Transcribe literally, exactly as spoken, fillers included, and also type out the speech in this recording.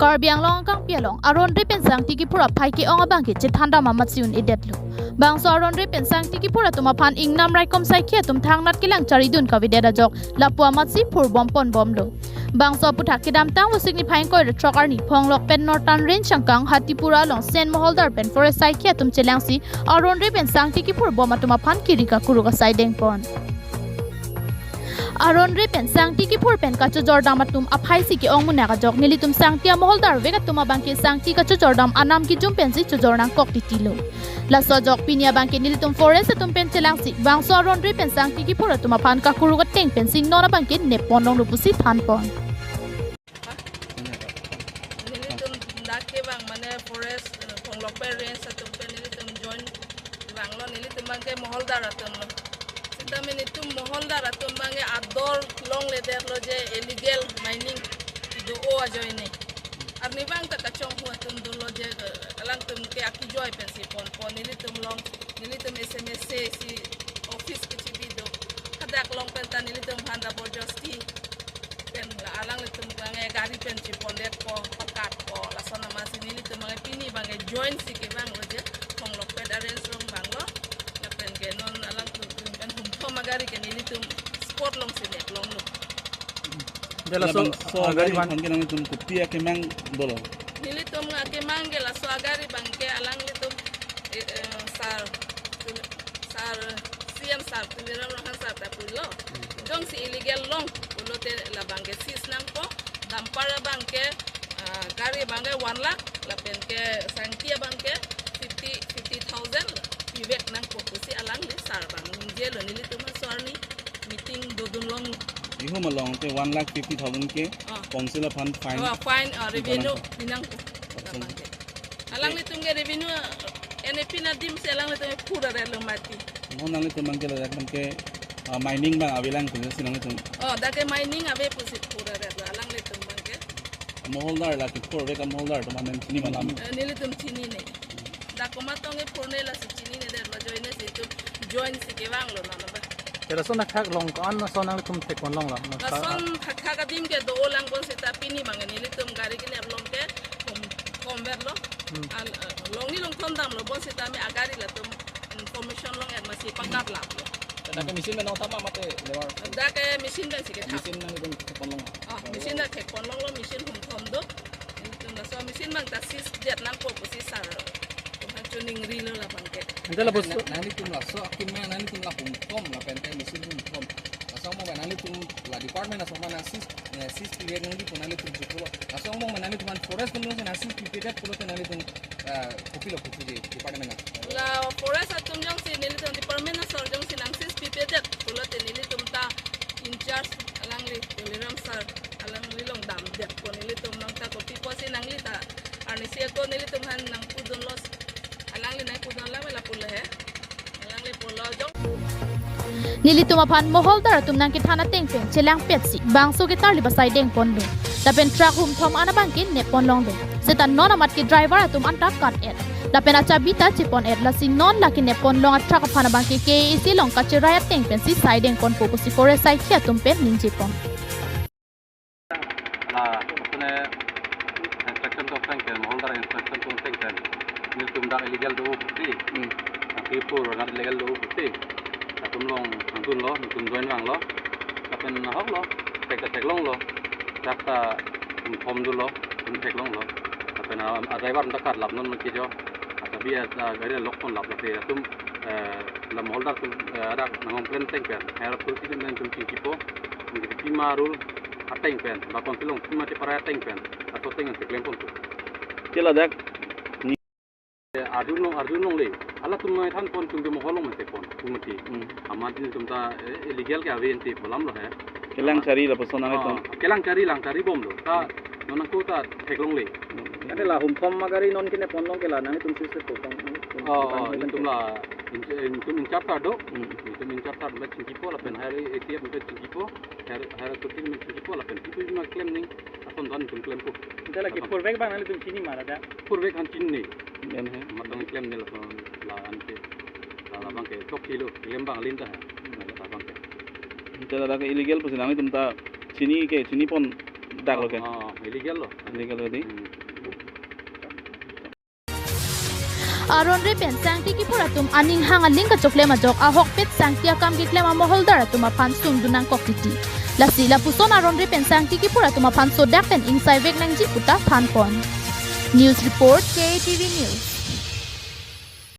Karbi Anglong akangpi along aron re pen sangti kiphur aphai ke-ong abang ke chethan dam amatsi un-edetlo. Bangso aron re pen sangti kiphur atum aphan ingnam raikom saikhi atum thangnat kelang charidun kavedet ajok lapu amatsi phur bom pon bomlo. Bangso aputhak kedamtang Vosik niphai ingkoi ra throk arni Phonglokpet Northern Range angkang Hatipura along Sen Moholdar pen forest saikhi atum chelangsi aron re pen sangti kiphur bom atum aphan kiri kakuruk asai dengpon. Aron re pen sangti kiphur pen kachojor dam atum aphai si ke-ong munak ajok nelitum sangti amoholdar vek atum abang ke sangti kachojor dam anam kijum pensi chojor nangkok titilo. Laso ajok pini abang ke nelitum forest atum pen chelangsi bangso aron re pen sangti kiphur atum aphan kakuruk ateng pensi non abang ke neppon longlo pusi thanpon. Nelitum dak ke bang mane forest, eh, Phonglokpet Range atum pen nelitum join vanglo, nelitum bang ke moholdar atum lo. Seta nelitum moholdar atum bang ke ador longledetlo je illegal mining do-o ajoine. Arnivang ta kachonghu atum dolo je, eh, alangtum ke akijoi pensi ponpon nelitum along, nelitum S M S C office kechibi do. Hadak along pen ta nelitum aphan ta borjosti pen la alanglitum bang ke gari pen chepondetpo, pakatpo, lason amatsi nelitum bang ke pini bang ke join si kevanglo je, Phonglokpet a-range along vanglo, lapen ke non alangtum pen humthom agari ke nelitum spot alongsi nep longlo. Dela so, bangso ah, agari gari van aphan ke nangtum kopi akemang dolo? Nelitum akemang ke laso agari bang ke alanglitum, eh, eh, sir, sir, C M sir, Tuliram Ronghang sir ta pulo. Jongsi illegal long pulote labang ke seize nangpo, dumper abang ke, ah, gari abang ke one lakh, lapen ke sangti abang ke fifty, fifty thousand pivek nangpo pusi alangli sir bang ningjelo, nelitum aso arni meeting dodun long. Ihum along te one lakh fifty thousand ke, ah, council aphan fine. Oh, fine, ah, revenue nangpo. Pinangpo. Acha. Labang ke. Alanglitum ke revenue, N A P adim si alanglitum ke phurare lo mati. Non nanglitum bang ke ladak bang ke, ah, mining bang avelang pusi nanglitum. Oh, dak ke mining ave pusi phurare lo alanglitum bang ke. Moholdar la kiphur vek amoholdar atum amen chini ma lam? Eh, nelitum chinine. Dak komat tong ke phurne lasi chininedetlo, joine si itum join si kevanglo non abang. Te lason thakthak along ko-an lason nanglitum thekpon longlo? Lason thakthak adim ke do-o lang pon seta pini bang ke nelitum gari kenep along ke kom, kom verlo. Hmm. Al, eh, longni longthom damlo bonseta me agari latum information long-et amatsi pakat laplo. Dak ke machine pen nangthap ma mate lever? Dak ke machine pensi kethap. Machine nangtum thekpon long? Ah, machine ta thekpon longlo, machine humthom do. Nelitum laso machine bang ta seize det nangpo pusi sir atum aphan choningrilo labang ke. Ante lapuson nanglitum laso akemang nanglitum la humthom lapen te machine humthom. Laso angbong nanglitum la department ason aphan seize, eh, seize pipe nangji pu nanglitum chiklo. Laso angbong nanglitum aphan forest atum jongsi nang seize pipedet pulote nanglitum, eh, kopilo puthuje department na? La forest atum jongsi nelitum department asor jongsi nang seize pipedet pulote nelitum ta in charge alangli Tuliram sir alangli along damdetpo, nelitum nang ta kopi pusi nangli ta arnisi ako nelitum aphan nangpudunlo, alangli nangpudun alam la pulo he. Alangli pulo jong. Nelitum aphan moholdar atum nangkethan ateng pen chelangpetsi bangso ke tarlip asai dengponlo. Lapen truck humthom an abang ke neppon longlo. Seta non amat ke driver atum anta kat-et. Lapen achabi ta chepon-et, lasi non la keneppon long a-truck aphan abang ke K A A C along kacherai ateng pensi sai dengponpo pusi forest saikhi atum pen ningjepon. La, apne inspection atum ateng pen, moholdar inspection atum ateng pen, nelitum dak illegal do pusi. Hmm. Nang kiphur dak illegal do pusi. Latum along nangdunlo, nelitum join vanglo. Lapen ahoklo, thek ta theklonglo. Dak ta humthom dunlo, nelitum theklonglo. Lapen a, a-driver ta kat lap non mati jo. Achabi a, a-gari lock ponlap lapen atum, eh, la moholdar atum, eh, dak nang-complain ateng pen. Hera turki nelitum chingkipo. Nelitum pima rule ateng pen, ba council along pima cheparai ateng pen, laso ateng si klemponpo. Che ladak ni arjulong, arjulongle. Halatum nangthanpon atum ke mohol along mate pon, atum mati. Hmm. Amat nelitum ta, eh, illegal ke ave ante pu alamlo he. Kelang chari lapuson nang itum. Ah, kelang chari lang chari bomlo. Ta non ako ta theklongle. Hmm. Ante la humthom agari non keneppon long ke la nanglitum seize po tong. Oh, nelitum la in, nelitum in charge ta do. Hmm. Nelitum in charge ta do chingkipo lapen higher A C F pen chingkipo. Higher, higher authority pen chingkipo lapen kipu ma klem ning ason don tum klempo. Ante la kiphurvek abang nanglitum chini ma ladak? Phurvek aphan chinine. Yan he. Matong klemne lason la ante. La abang ke chokchelo, klem abang alinta he. La abang ke. Ante ladak ke illegal pusi nanglitum ta chini ke, chinipon daklo ke? Oh, oh. Illegal lo. Illegal lo di. Aron Re pen Sangti Kipur atum aning hang aling kachoklem ajok ahokpet Sangti akam keklem amoholdar atum aphan sungdun nangkok titi. Lasi lapuson Aron Re pen Sangti Kipur atum aphan sodak pen ingsaivek nangji puta thanpon. News report, K A T V News.